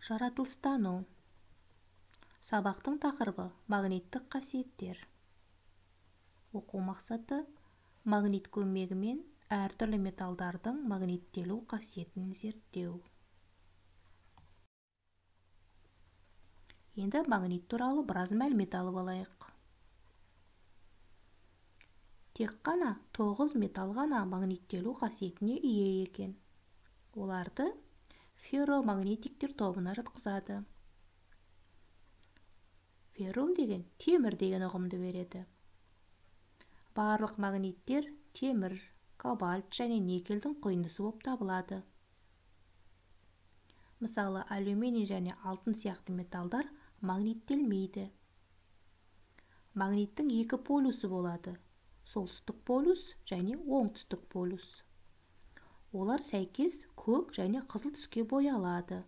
Жаратылыстану. Сабақтың тақырыбы магниттік қасиеттер. Оқу мақсаты магнит көмегімен әртүрлі металдардың магниттелу қасиетін зерттеу. Енді магнит туралы біраз мәлімет алып алайық. Тек қана 9 металл ғана магниттелу қасиетіне ие екен. Оларды ферромагнетиктер тобына жатқызады. Феррум деген темір деген ұғымды береді. Барлық магниттер темір, кобальт және никельдің құйындысы болып табылады. Мысалы, алюминий және алтын сияқты металдар магниттелмейді. Магниттің екі полюсі болады: солтүстік полюс және оңтүстік полюс. Олар сәйкес көк және қызыл түске боялады.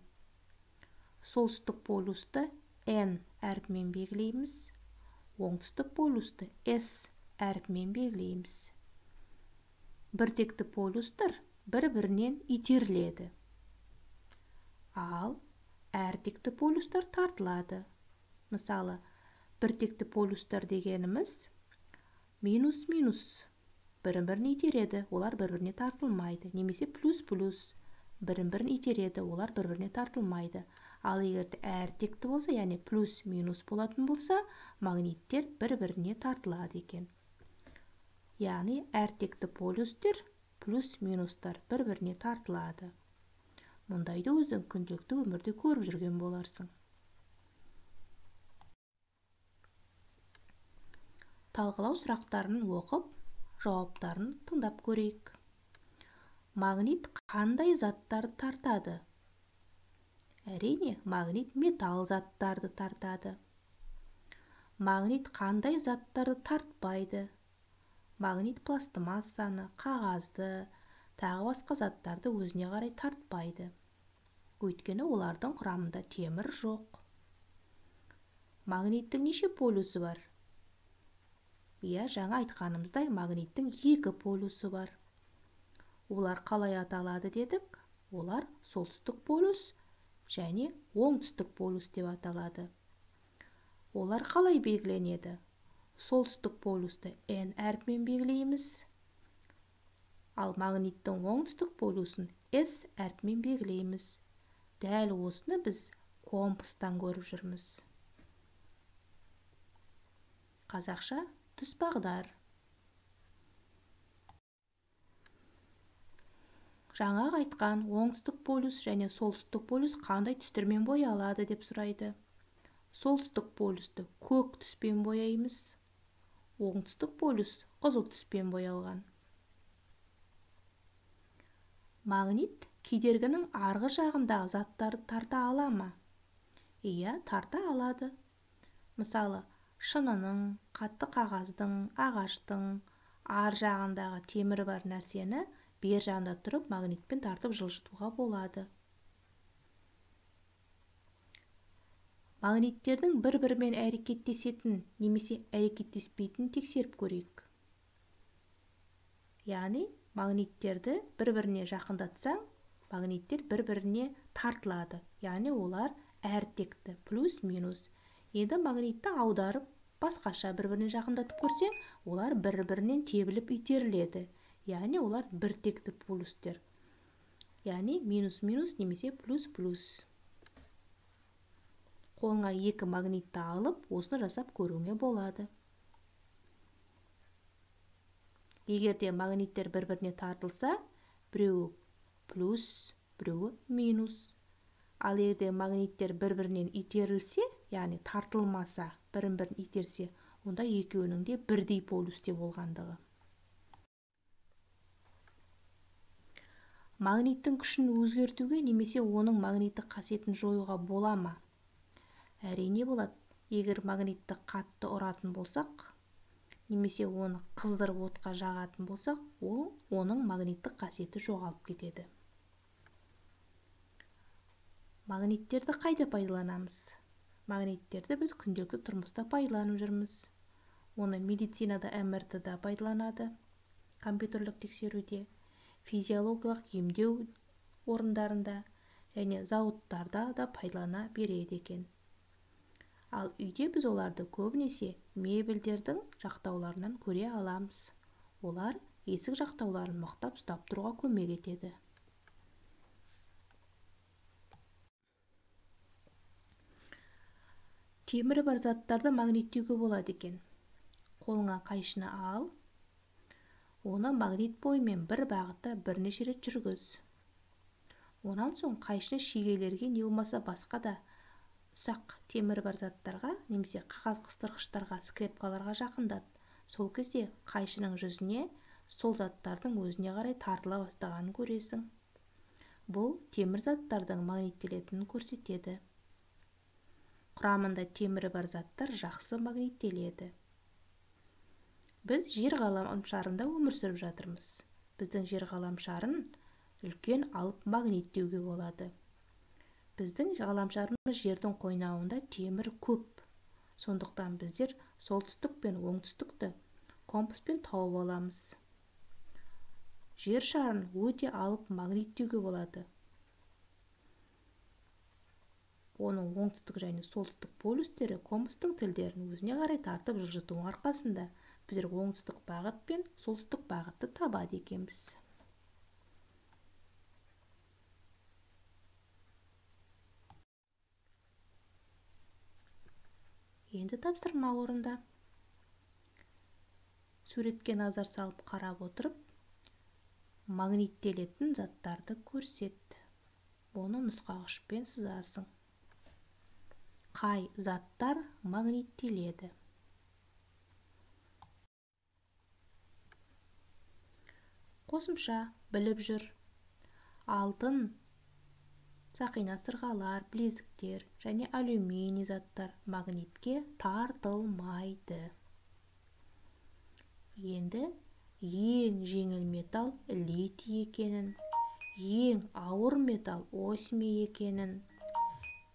Солтүстік полюсті N әрпімен белгілейміз, оңтүстік полюсті S әрпімен белгілейміз. Біртекті полюстар бір-бірінен итеріледі, ал әртекті полюстар тартылады. Мысалы, біртекті полюстар дегеніміз минус-минус бірін-бірін итереді, олар бір-біріне тартылмайды, немесе плюс-плюс бірін-бірін итереді, олар бір-біріне тартылмайды. Ал егер де әртекті болса, яғни плюс-минус болатын болса, магниттер бір-біріне тартылады екен. Яғни әртекті полюстер плюс-минустар бір-біріне тартылады. Мұндайды өзің күнделікті өмірде көріп жүрген боларсың. Талқылау сұрақтарын оқып, жауаптарын тыңдап көрейік. Магнит қандай заттарды тартады? Әрине, магнит металл заттарды тартады. Магнит қандай заттарды тартпайды? Магнит пластмассаны, қағазды, тағы басқа заттарды өзіне қарай тартпайды. Өйткені олардың құрамында темір жоқ. Магниттің неше полюсі бар? Иә, жаңа айтқанымыздай, магниттің екі полюсі бар. Олар қалай аталады дедік? Олар солтүстік полюс және оңтүстік полюс деп аталады. Олар қалай белгіленеді? Солтүстік полюсті N әрпімен белгілейміз, ал магниттің оңтүстік полюсін S әрпімен белгілейміз. Дәл осыны біз компастан көріп жүрміз. Қазақша түс бағдар. Жаңағы айтқан оңтүстік полюс және солтүстік полюс қандай түстермен боялады деп сұрайды. Солтүстік полюсті көк түспен бояймыз, оңтүстік полюс қызыл түспен боялған. Магнит кедергінің арғы жағындағы заттарды тарта ала ма? Иә, тарта алады. Мысалы, шынының, қатты қағаздың, ағаштың ар жағындағы темірі бар нәрсені бер жағында тұрып магнитпен тартып жылжытуға болады. Магниттердің бір-бірімен әрекеттесетін немесе әрекеттеспейтінін тексеріп көрейік. Яғни, магниттерді бір-біріне жақындатсаң, магниттер бір-біріне тартылады. Яғни, олар әртекті, плюс-минус. Енді магнитті аударып, басқаша бір-біріне жақындатып көрсең, олар бір-бірінен тебіліп итеріледі. Яғни, олар біртекті полюстер. Яғни, минус-минус немесе плюс-плюс. Қолыңа екі магнитті алып, осыны жасап көруіңе болады. Егер де магниттер бір-біріне тартылса, біреуі плюс, біреуі минус. Ал егер де магниттер бір-бірінен итерілсе, яғни тартылмаса, бірін-бірін итерсе, онда екеуінің де бірдей полюсте болғандығы. Магниттің күшін өзгертуге немесе оның магниттік қасиетін жоюға бола ма? Әрине болады. Егер магнитті қатты ұратын болсақ, немесе оны қыздырып отқа жағатын болсақ, ол оның магниттік қасиеті жоғалып кетеді. Магниттерді қайда пайдаланамыз? Магниттерді біз күнделікті тұрмыста пайдаланып жүрміз. Оны медицинада МРТ-да пайдаланады, компьютерлік тексеруде, физиологиялық емдеу орындарында және зауыттарда да пайдалана береді екен. Ал үйде біз оларды көбінесе мебельдердің жақтауларынан көре аламыз. Олар есік жақтауларын мықтап ұстап тұруға көмек етеді. Темірі бар заттарды магниттеуге болады екен. Қолыңа қайшыны ал, оны магнит бойымен бір бағытта бірнеше рет жүргіз. Онан соң қайшыны шегелерге не болмаса басқа да ұсақ темірі бар заттарға немесе қағаз қыстырғыштарға, скрепкаларға жақындат. Сол кезде қайшының жүзіне сол заттардың өзіне қарай тартыла бастағанын көресің. Бұл темір заттардың магниттелетінін көрсетеді. Құрамында темірі бар заттар жақсы магниттеледі. Біз жер ғаламшарында өмір сүріп жатырмыз. Біздің жер ғаламшарын үлкен алып магнит деуге болады. Біздің ғаламшарымыз жердің қойнауында темір көп. Сондықтан біздер солтүстік пен оңтүстікті компаспен тауып аламыз. Жер шарын өте алып магнит деуге болады. Оның оңтүстік және солтүстік полюстері компастың тілдерін өзіне қарай тартып жылжытуының арқасында біздер оңтүстік бағыт пен солтүстік бағытты табады екенбіз. Енді тапсырма орында. Суретке назар салып қарап отырып, магниттелетін заттарды көрсет. Оны нұсқағышпен сызасың. Қай заттар магниттеледі? Қосымша біліп жүр. Алтын, сақина сырғалар, білезіктер және алюминий заттар магнитке тартылмайды. Енді ең жеңіл металл литий екенін, ең ауыр металл осмий екенін,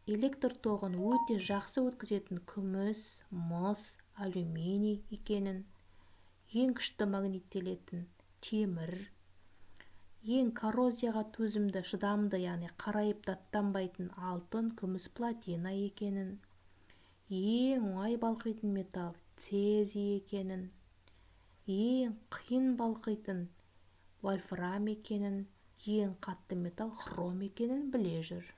электр тоғын өте жақсы өткізетін күміс, мыс, алюминий екенін, ең күшті магниттелетін темір, ең коррозияға төзімді, шыдамды, яғни қарайып даттанбайтын алтын, күміс, платина екенін, ең оңай балқитын металл цезий екенін, ең қиын балқитын вольфрам екенін, ең қатты металл хром екенін біле жүр.